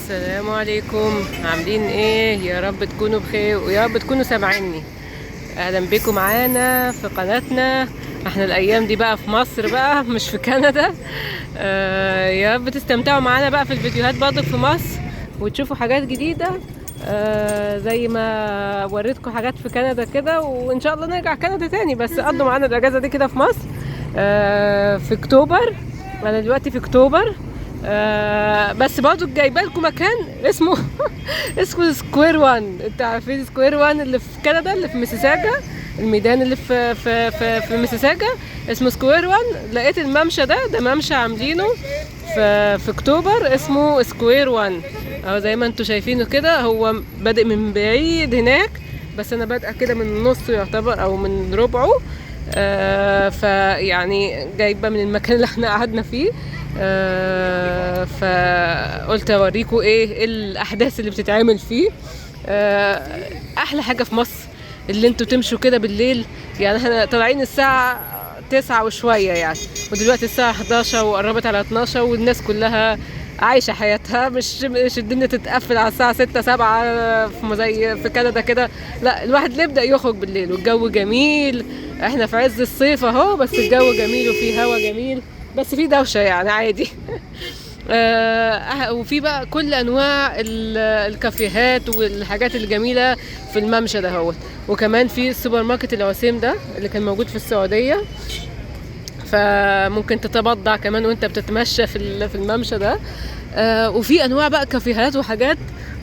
السلام عليكم. عاملين ايه؟ يا رب تكونوا بخير ويا رب تكونوا سامعيني. اهلا بكم معانا في قناتنا. احنا الايام دي بقى في مصر بقى، مش في كندا. يا رب تستمتعوا معانا بقى في الفيديوهات برضك في مصر وتشوفوا حاجات جديدة، زي ما وريتكم حاجات في كندا كده، وان شاء الله نرجع كندا تاني. بس قضوا معانا الاجازة دي كده في مصر، في اكتوبر. انا دلوقتي في اكتوبر، بس برضو جايبه لكم مكان اسمه اسمه Square One. انتوا عارفين Square One اللي في كندا، اللي في ميسيساجا، الميدان اللي في ميسيساجا اسمه Square One. لقيت الممشى ده، ده ممشى عاملينه في اكتوبر اسمه Square One اهو، زي ما انتوا شايفينه كده. هو بادئ من بعيد هناك، بس انا بادئه كده من نصه يعتبر او من ربعه، فيعني جايبه من المكان اللي احنا قعدنا فيه، فقلت اوريكم ايه الاحداث اللي بتتعمل فيه. احلى حاجة في مصر اللي انتوا تمشوا كده بالليل، يعني احنا طالعين الساعة 9 وشوية يعني، ودلوقتي الساعة 11 وقربت على 12، والناس كلها عايشه حياتها، مش الدنيا تتقفل على الساعة 6 7 في زي في كندا كده. لا، الواحد اللي يبدا يخرج بالليل والجو جميل. احنا في عز الصيف اهو، بس الجو جميل وفيه هوا جميل، بس في دوشه يعني عادي. وفي بقى كل انواع الكافيهات والحاجات الجميلة في الممشى ده هو. وكمان في السوبر ماركت العسيم ده اللي كان موجود في السعودية، فممكن تتبضع كمان وانت بتتمشى في الممشى ده. وفي انواع بقى كافيهات وحاجات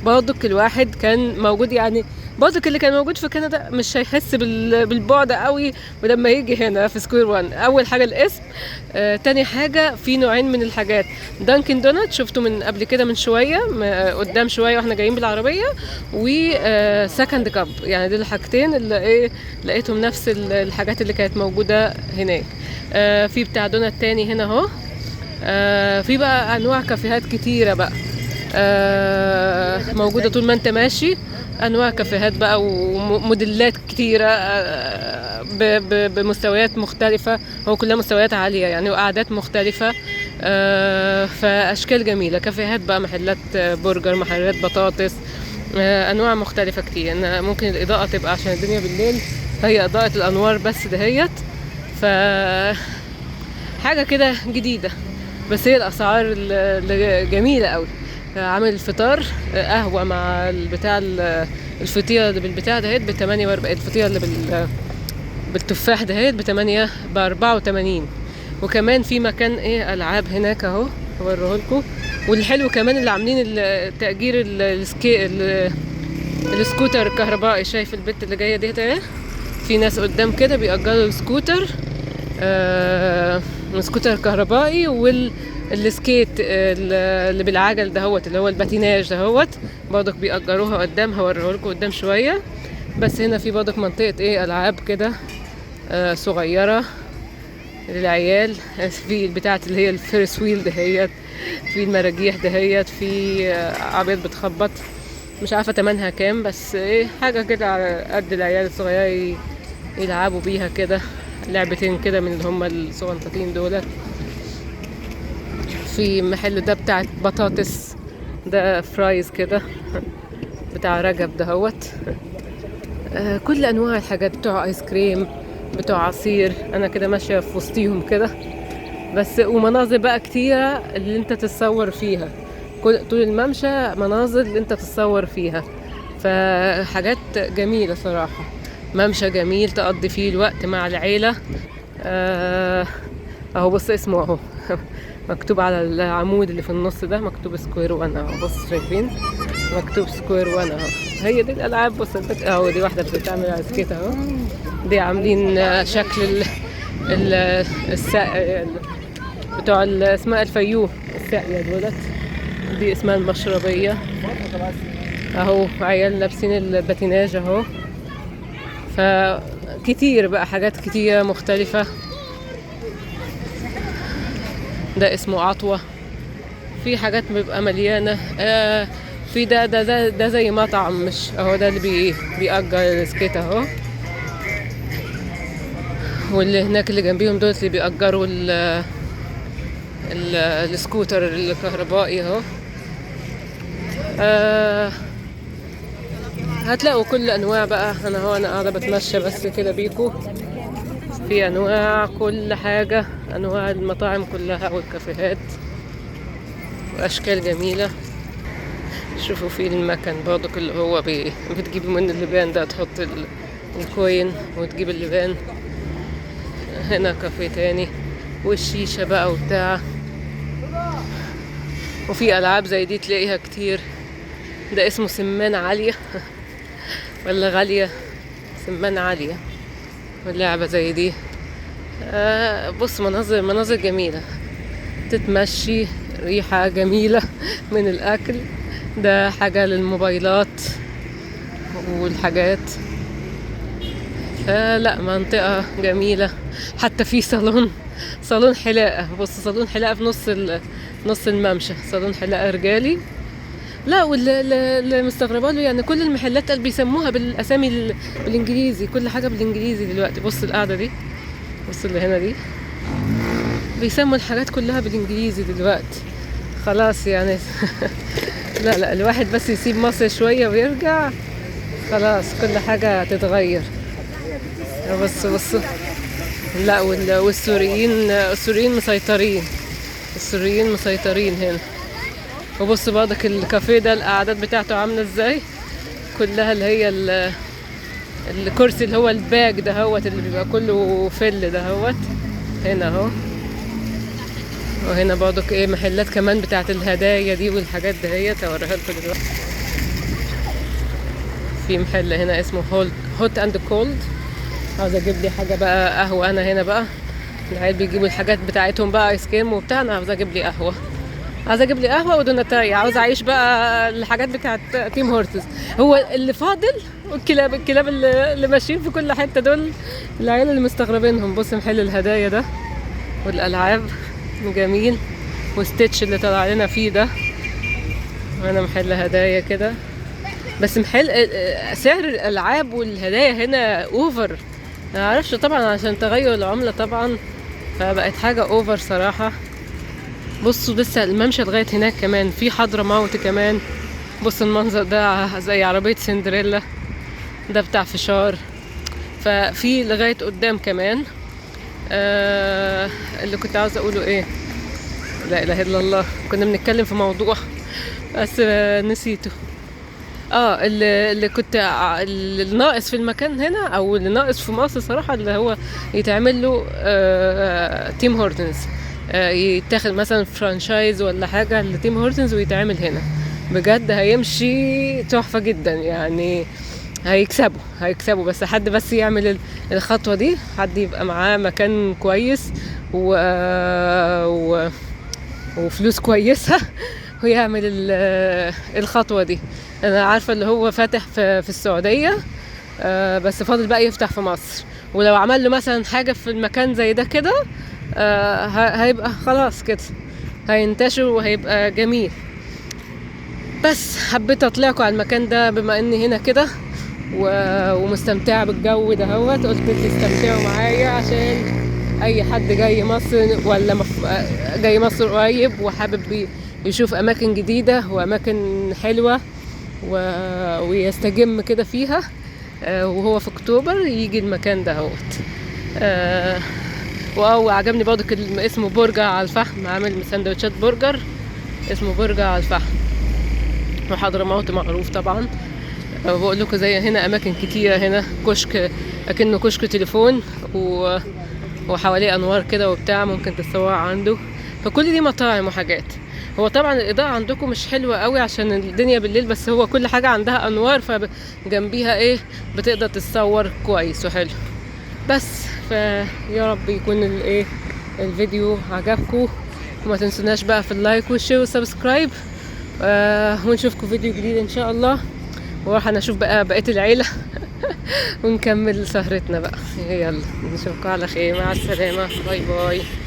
برضك الواحد كان موجود، يعني برضك اللي كان موجود في كندا مش هيحس بالبعد قوي ولما يجي هنا في Square One. اول حاجة الاسم، تاني حاجة في نوعين من الحاجات. Dunkin' Donut شفته من قبل كده من شوية، قدام شوية واحنا جايين بالعربية، و Second Cup. يعني دول الحاجتين اللي ايه لقيتهم نفس الحاجات اللي كانت موجودة هناك. في بتاع دونات تاني هنا اهو. في بقى انواع كافيهات كتيرة بقى، موجودة طول ما انت ماشي، انواع كافيهات بقى وموديلات كتيرة، بمستويات مختلفة، هو كلها مستويات عالية يعني، وقعدات مختلفة، فاشكال جميلة. كافيهات بقى، محلات برجر، محلات بطاطس، انواع مختلفة كتير. أنا ممكن الاضاءة تبقى عشان الدنيا بالليل هي اضاءه الانوار بس دهيت، ف حاجة كده جديدة. بس هي الاسعار اللي جميلة قوي. عامل الفطار، قهوة مع البتاع الفطيره اللي بالبتاع دهيت ب 48، الفطيره اللي بالتفاح دهيت ب 8 ب 84. وكمان في مكان ايه العاب هناك اهو هوريهولكوا. والحلو كمان اللي عاملين تأجير السكوتر الكهربائي. شايف البت اللي جاية ديت اهي، في ناس قدام كده بيأجروا السكوتر، سكوتر كهربائي، وال skate اللي بالعجل دهوت اللي هو الباتيناج دهوت برضك بيأجروها قدام، هوريهولكوا قدام شوية. بس هنا في برضك منطقة ايه ألعاب كده، صغيرة للعيال، في بتاعة اللي هي ال Ferris wheel دهيت، في المراجيح دهيت، في عربيات بتخبط، مش عارفة تمنها كام، بس ايه حاجة كده على قد العيال الصغيرة يلعبوا بيها كده، لعبتين كده من اللي هم الصغنطتين دولت. في محل ده بتاع بطاطس، ده fries كده بتاع رجب دهوت. كل انواع الحاجات، بتوع ايس كريم، بتوع عصير. انا كده ماشية في وسطيهم كده بس. ومناظر بقى كتيرة اللي انت تتصور فيها، كل طول الممشى مناظر اللي انت تتصور فيها، فحاجات جميلة صراحة. ممشى جميل تقضي فيه الوقت مع العيلة. اهو بص اسمه اهو مكتوب على العمود اللي في النص ده، مكتوب Square One اهو، بص شايفين مكتوب Square One اهو. هي دي الالعاب. بص اهو دي واحدة بتعمل على skate اهو، دي عاملين شكل ال ال الساق بتوع اسمها الفيوم، الساقية دولت، دي اسمها المشربية اهو. عيال لابسين الباتيناج اهو. فكتير بقى حاجات كتيرة مختلفة. ده اسمه عطوة. في حاجات بيبقى مليانة. في ده زي مطعم، مش اهو ده اللي بيأجر ال skate اهو. واللي هناك اللي جنبيهم دول اللي بيأجروا السكوتر الكهربائي اهو. هتلاقوا كل انواع بقى. انا هو انا قاعدة بتمشى بس كده بيكو، في انواع كل حاجة، انواع المطاعم كلها والكافيهات واشكال جميلة. شوفوا في المكان برضك اللي هو بتجيب من اللبان ده، تحط ال coin وتجيب اللبان. هنا كافيه تاني، والشيشة بقى وبتاع، وفي ألعاب زي دي تلاقيها كتير. ده اسمه سمان عالية ولا غالية، سمان عالية، واللعبة زي دي. بص مناظر جميلة، تتمشي، ريحة جميلة من الأكل. ده حاجة للموبايلات والحاجات. فلا منطقة جميلة. حتى في صالون حلاقة. بص صالون حلاقة في نص الممشى، صالون حلاقة رجالي. لا واللي مستغربه له يعني كل المحلات اللي بيسموها بالاسامي بالانجليزي، كل حاجة بالانجليزي دلوقتي. بص القعدة دي، بص اللي هنا دي، بيسموا الحاجات كلها بالانجليزي دلوقتي خلاص يعني. لا لا الواحد بس يسيب مصر شوية ويرجع خلاص كل حاجة تتغير. بص بص لا والسوريين، السوريين مسيطرين، السوريين مسيطرين هنا. وبص برضك الكافيه ده القعدات بتاعته عاملة ازاي، كلها اللي هي الكرسي اللي هو الباج ده هوت اللي بيبقى كله فل ده هوت هنا اهو. وهنا برضك ايه محلات كمان بتاعت الهدايا دي والحاجات دهيت، اوريها لكم دلوقتي. في محل هنا اسمه Hot and Cold، عاوزه اجيب لي حاجة بقى قهوة. انا هنا بقى العيال بيجيبوا الحاجات بتاعتهم بقى ايس كريم وبتاع، انا عاوزه اجيب لي قهوة، عاوزه اجيب لي قهوة ودوناتايه، عاوزه اعيش بقى الحاجات بتاعت Tim Hortons. هو اللي فاضل والكلاب، الكلاب اللي ماشيين في كل حتة دول العيال اللي مستغربينهم. بص محل الهدايا ده والالعاب جميل، و Stitch اللي طلع لنا فيه ده. هنا محل هدايا كده، بس محل سعر الالعاب والهدايا هنا over، ما اعرفش طبعا عشان تغير العملة طبعا، فبقت حاجة over صراحة. بصوا لسه الممشى لغاية هناك كمان، في حضرموت كمان. بص المنظر ده زي عربية سندريلا، ده بتاع فشار، ففي لغاية قدام كمان. اللي كنت عاوزه اقوله ايه، لا اله الا الله، كنا بنتكلم في موضوع بس نسيته. اللي كنت اللي ناقص في المكان هنا او اللي ناقص في مصر صراحة، اللي هو يتعمل له Tim Hortons، يتاخد مثلا franchise ولا حاجة ل Tim Hortons ويتعمل هنا، بجد هيمشي تحفة جدا يعني، هيكسبوا. بس حد بس يعمل الخطوة دي، حد يبقى معاه مكان كويس وفلوس كويسة ويعمل الخطوة دي. انا عارفة اللي هو فاتح في السعودية، بس فاضل بقى يفتح في مصر. ولو عمل له مثلا حاجة في المكان زي ده كده، هيبقى خلاص كده هينتشر وهيبقى جميل. بس حبيت اطلعكم على المكان ده بما اني هنا كده ومستمتعة بالجو ده اهوت، قلت تستمتعوا معايا عشان اي حد جاي مصر ولا جاي مصر قريب وحابب يشوف اماكن جديدة واماكن حلوة ويستجم كده فيها، وهو في اكتوبر يجي المكان ده اهوت. وعجبني برضو اسمه برجر على الفحم، عامل سندوتشات برجر اسمه برجر على الفحم. وحضرموت معروف طبعا. بقول لكم زي هنا اماكن كتيرة، هنا كشك اكنه كشك تليفون وحواليه انوار كده وبتاع، ممكن تتصور عنده. فكل دي مطاعم وحاجات. هو طبعا الاضاءة عندكم مش حلوة قوي عشان الدنيا بالليل، بس هو كل حاجة عندها انوار، فجنبيها ايه بتقدر تتصور كويس وحلو. بس فيا رب يكون الفيديو عجبكم، وما تنسوناش بقى في ال like وال share وال subscribe، ونشوفكم فيديو جديد ان شاء الله. واروح انا اشوف بقى بقية العيلة ونكمل سهرتنا بقى. يلا نشوفكم على خير، مع السلامة، bye bye.